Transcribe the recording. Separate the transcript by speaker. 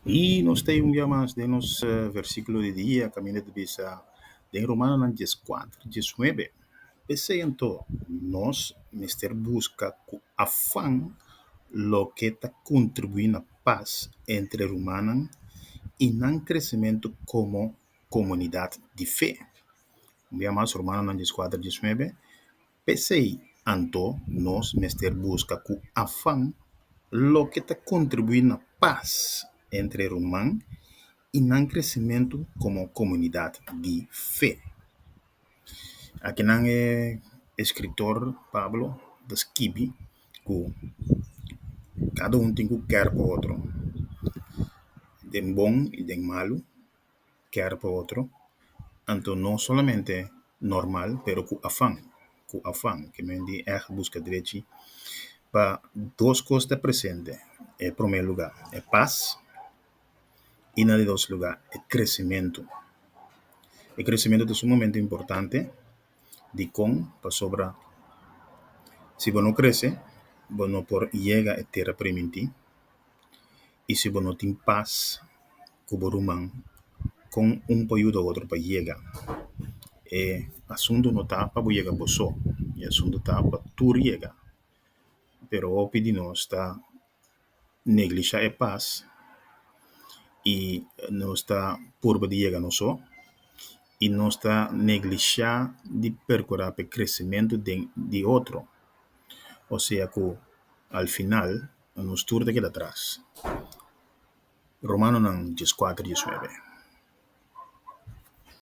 Speaker 1: I nos ta un bia mas den nos versíkulo di dia kaminda ta bisa den Romanonan 14, 19. P'esei anto, nos mester buska ku afan loke ta kontribuí na pas entre rumannan i nan kresementu komo komunidat di fe. Un bia mas Romanonan 14, 19. P'esei anto, nos mester buska ku afan loke ta kontribuí na pas entre ruman i nan kresementu komo komunidat di fe. Akinan e eskritor Pablo ta skibi ku kada un tin ku kèr pa otro, den bon i den malu, kèr pa otro, anto no solamente normal pero ku afan, ku afan, ke men di ègt buska drechi pa dos kos ta presente, e promé lugá e pas i na di dos lugá e kresementu. E kresementu ta sumamente importante, dikon? Pasobra si bo no krese bo no por yega e tera primintí i si bo no tin pas ku bo ruman kon un por yuda otro pa yega. E asuntu no ta pa bo yega bo so, e asuntu ta pa tur yega. Pero hopi di nos ta neglishá e pas i nos ta purba di yega nos so i nos ta neglishá di perkurá pa e kresementu den di otro. Osea ku al final nos tur ta keda atras. Romanonan 14, 19.